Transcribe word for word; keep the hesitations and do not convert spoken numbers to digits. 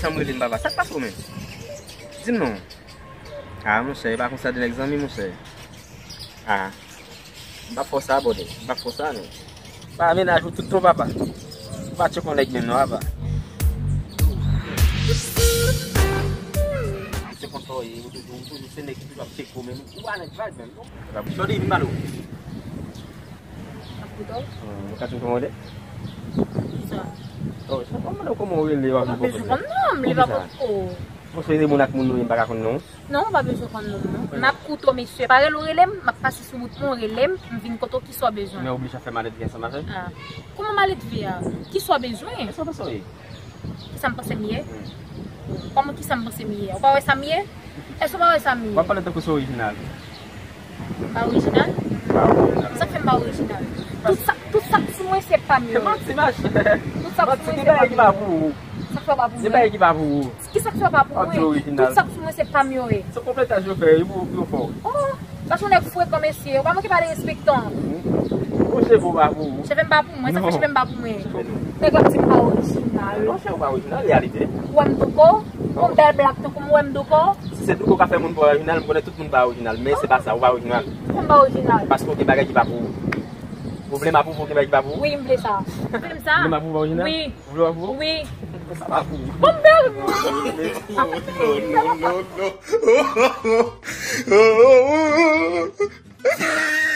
Janm rele m papa. Sa k pase w menm? Di m non. Ah, monchè, e pa konsa de nèg zanmi, monchè. Ah. M p ap fè w sa, bòdè. M p ap fè w sa, non. Pa mennaj ou tout ton, papa. Ou pa tcheke yon nèg menm, non, papa. Ou se konsa w ye, ou toujou, ou toujou se nèg ki toujou ap tcheke w menm. Ou pa nèg vibe menm, non. Jodi, vin pale w. Ap koute w? Ou ka di m kòman w rele? Kisa? Oh, se pa mande w kòman w rele, w ap di w kòman w rele. M pa bezwen konn non m, li pa konn. Oh. Bon, se moun ak moun nou ye, m pa ka konn non. Non, ou pa bezwen konn non m, non. M ap koute w, mesye. Pa rele w, rele m, m ap pase sou wout mwen, w rele m, m vin kote w, kisa w bezwen? Men w oblije fè malèt vi ansanm avè m. Ah. Kòman malèt vi a? Kisa w bezwen? Kisa w bezwen? Kisa m panse m ye? Kòman kisa m panse m ye? Ou pa wè sa m ye? Èske ou pa wè sa m ye? W ap pale tankou se orijinal. M pa orijinal? M pa orijinal. Sa fè m pa orijinal? Tout sa, tout sa k sou mwen se pa m yo ye. Se manti, machè. Tout sa k sou mwen se pa m yo ye. Manti, gen bagay ki pa pou ou. Sa fè w pa pou mwen? Gen bagay ki pa pou ou. Kisa k fè w pa pou mwen? Tout sa k sou mwen se pa m yo ye. Se konpletaj yo fè, yo pou yo fè w. Oh, sa se yon nèg frekan, mesye. Ou pa manke pale respektan. Ou cheve w pa pou ou. Cheve m pa pou mwen, sa fè cheve m pa pou mwen. Nèg la di m pa orijinal. Non, chè, ou pa orijinal, reyalite. Ou wè m douko? Yon bèl blak tankou m, ou wè m douko? Si se douko ka fè moun pa orijinal, m konnen tout moun pa orijinal. Men se pa sa, ou pa orijinal. Ou pa orijinal. Paske w gen bagay ki pa pou ou. Ou vle m apwouve w gen bagay ki pa pou ou? Wi, m vle sa. Ou vle m sa? Ou vle m apwouve w pa orijinal? Wi. Ou vle w apwouve w? Wi. Sa pa pou ou. Bon, m bèl. Non, non, non, non.